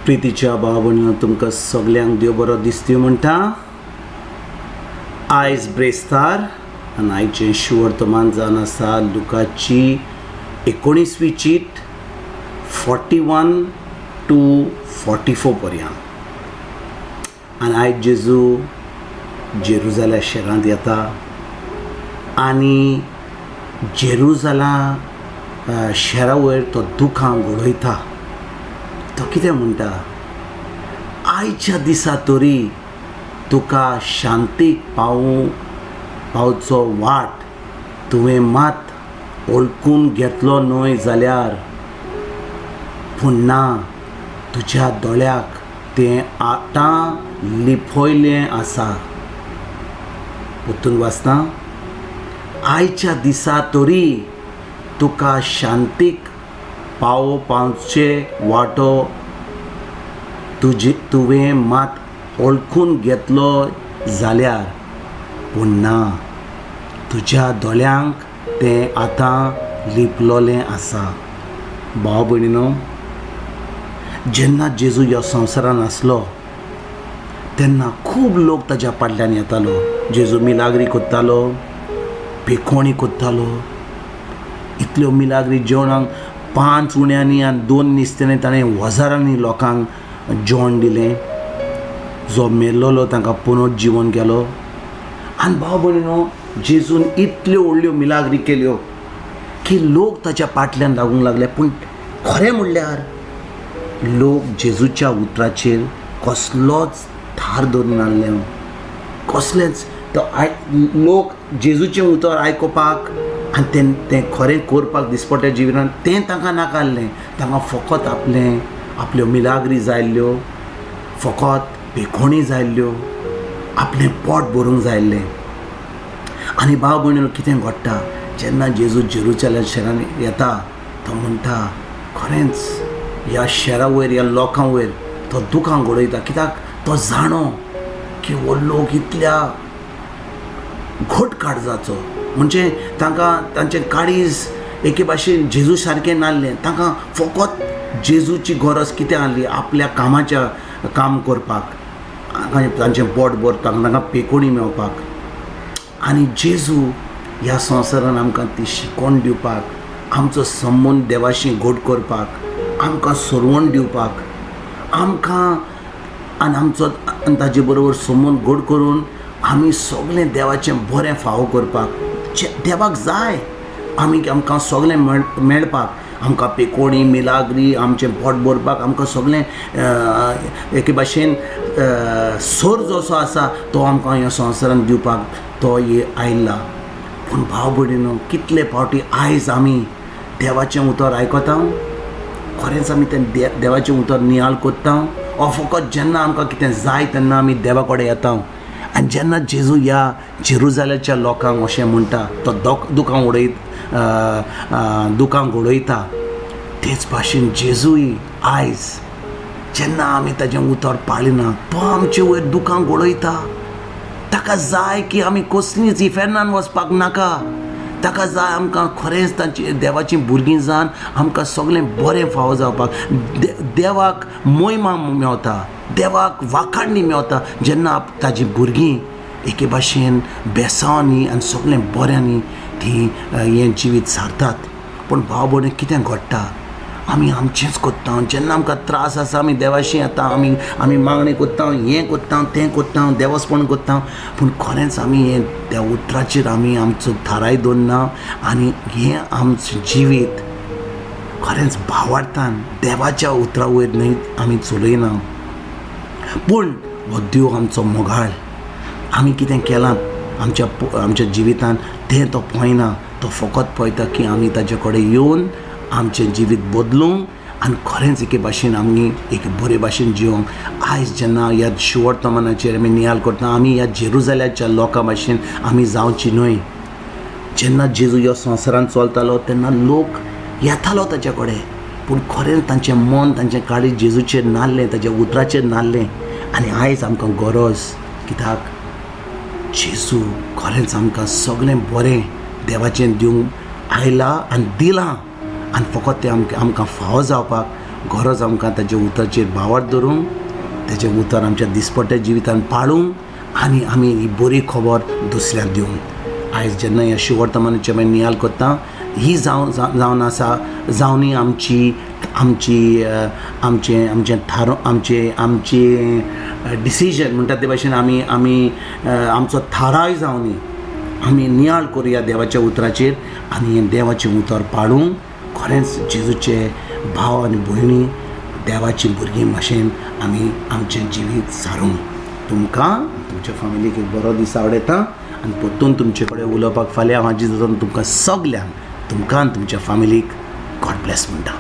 प्रितीच्या भाव भयणीनो, तुमकां सगल्यांक देव बरो दिसती म्हणटा. आयज ब्रेस्तार आनी आयचें शुवर्तमान जावन आसा लुकाची 19वी चीट, 41 to 44 पर्यंत. आनी आयज जेजू जेरुजाल्या शहरांत येता आनी जेरुजाला शहरा वयर तो दुखां गळयता. तो कितें म्हणटा? आयच्या दिसा तरी तुका शांतीक पावचो वाट तुवें मात वळखून घेतलो न्हय जाल्यार, पूण ना, तुज्या दोळ्याक तें आतां लिपयलें आसा. परतून वाचता. आयच्या दिसा तरी तुका शांतीक पावचे वाटो तुजे तुवें मात वळखून घेतलो जाल्यार, पूण ना, तुज्या दोळ्यांक तें आतां लिपलोलें आसा. भाव भयणीनो, जेन्ना जेजू ह्या संवसारान आसलो तेन्ना खूब लोक ताज्या फाटल्यान येतालो. जेजू मिलाग्री कोत्तालो, पेकोणी कोत्तालो. इतल्यो मिलाग्री, जेवणाक पांच उण्यांनी आनी दोन नुस्त्यांनी ताणें हजारांनी लोकांक जेवण दिलें. जो मेल्लोलो तांकां पुनर्जिवन केलो. आनी भाव भयणीनो, जेजून इतल्यो व्हडल्यो मिलाग्री केल्यो की लोक ताच्या फाटल्यान लागूंक लागले. पूण खरें म्हणल्यार लोक जेजूच्या उतराचेर कसलोच थार धरून नासले. कसलेंच तो I लोक जेजूचें उतर आयकुपाक आनी तें तें खरें करपाक दिसपट्ट्या जिवितांत तें तांकां नाका आसलें. तांकां फकत आपलें आपल्यो मिलाग्री जाय आसल्यो, फकत पेखोणी जाय आसल्यो, आपलें पोट भरूंक जाय आसलें. आनी भाव भयणीनो, कितें घडटा? जेन्ना जेजू जेरुजालेम शहरान येता, तो म्हणटा, खरेंच ह्या शहरा वयर, ह्या लोकां वयर तो दुकां गळयता, कित्याक तो जाणो की हो लोक इतल्या घट काळजाचो. म्हणजे तांकां तांचें काळीज एके भाशेन जेजू सारकें नासलें. तांकां फकत जेजूची गरज कितें आसली? आपल्या कामाच्या काम करपाक, तांचें पोट भरपाक, तांकां पेकोणी मेळपाक. आनी जेजू ह्या संवसारान आमकां ती शिकवण दिवपाक, आमचो संबंद देवाशी घट करपाक, आमकां सरवण दिवपाक, आमकां आनी आमचो आनी ताजे बरोबर संबंद घट करून आमी सगळें देवाचें बरें फावो करपाक. देवाक जाय आमी आमकां सगळें मेळपाक, आमकां पेकोणी, मिलाग्री, आमचें पोट भरपाक, आमकां सगळें एके भाशेन सर जसो आसा तो आमकां ह्या संवसारान दिवपाक तो आयला. पूण भाव भयणीनो, कितले फावटी आयज आमी देवाचें उतर आयकता? खरेंच आमी तें देवाचें उतर नियाळ कोत्ता ओ फकत जेन्ना आमकां कितें जाय तेन्ना आमी देवा कडेन येता? आनी जेन्ना जेजू ह्या जेरुजाल्याच्या लोकांक अशें म्हणटा, तो दुकां उडयत दुकां गळयता. तेच भाशेन जेजूय आयज जेन्ना आमी ताजें उतर पाळिना, तो आमचे वयर दुकां गळयता. ताका जाय की आमी कसलीच इफेर्नान वचपाक नाका. ताका जाय आमकां खरेंच तांची देवाचीं भुरगीं जावन आमकां सगळें बरें फावो जावपाक. देवाक मोहिमा मेवता, देवाक वाखाणणी मेवता जेन्ना ताजी भुरगीं एके भाशेन बेसांवांनी आनी सगळें बऱ्यांनी ती हें जिवीत सारतात. पूण भाव भयणी, कितें घडटा? आमी आमचेंच कोत्ता. जेन्ना आमकां त्रास आसा, आमी देवाशी येता, आमी मागणी कोत्ता, हें कोत्ता, तें कोत्ता, देवस्पण कोत्ता. पूण खरेंच आमी हें त्या उतराचेर आमी आमचो थाराय दवरना आनी हें आमचें जिवीत खरेंच भावार्थान देवाच्या उतरा वयर न्हय आमी चलयना. पूण हो देव आमचो मोगाळ. आमी कितें केलां आमच्या आमच्या जिवितान तें तो पळयना. तो फकत पळयता की आमी ताजे कडेन येवन आमचें जिवीत बदलूंक आनी खरेंच एके भाशेन आमी एक बरे भाशेन जिवंक. आयज जेन्ना ह्या शुवर्तमानाचेर आमी नियाळ करता, आमी ह्या जेरुजाल्याच्या लोकां भाशेन आमी जावची न्हय. जेन्ना जेजू ह्या संवसारान चलतालो तेन्ना लोक येतालो ताच्या कडेन, पूण खरेंच तांचें मन, तांचें काळीज जेजूचेर नासलें, ताच्या उतराचेर नासलें. आनी आयज आमकां गरज, कित्याक जेजू खरेंच आमकां सगळें बरें देवाचें दिवंक आयला आनी दिलां आनी फकत तें आमकां फावो जावपाक. गरज आमकां ताच्या उतराचेर भावार्थ धरूंक, ताचें उतर आमच्या दिसपट्ट्या जिवितान पाळूंक आनी आमी ही बरी खबर दुसऱ्यांक दिवंक. आयज जेन्ना ह्या शुवर्तमानाचें आमी नियाळ करता, ही जावन जावन आसा जावनी आमची आमची आमचें आमचें थारो आमचें आमचें डिसिजन म्हणटा ते भाशेन आमी आमी आमचो थाराय जावनी. आमी नियाळ करुया देवाच्या उतराचेर आनी हें देवाचें उतर पाळूंक खरेंच जेजूचे भाव आनी भयणी, देवाची भुरगीं भाशेन आमी आमचें जिवीत सारूंक. तुमकां तुमच्या फामिलीक एक बरो दीस आवडयता आनी परतून तुमचे कडेन उलोवपाक फाल्यां हांव जेजून तुमकां सगल्यांक, तुमकां आनी तुमच्या फामिलीक गॉड ब्लेस म्हणटा.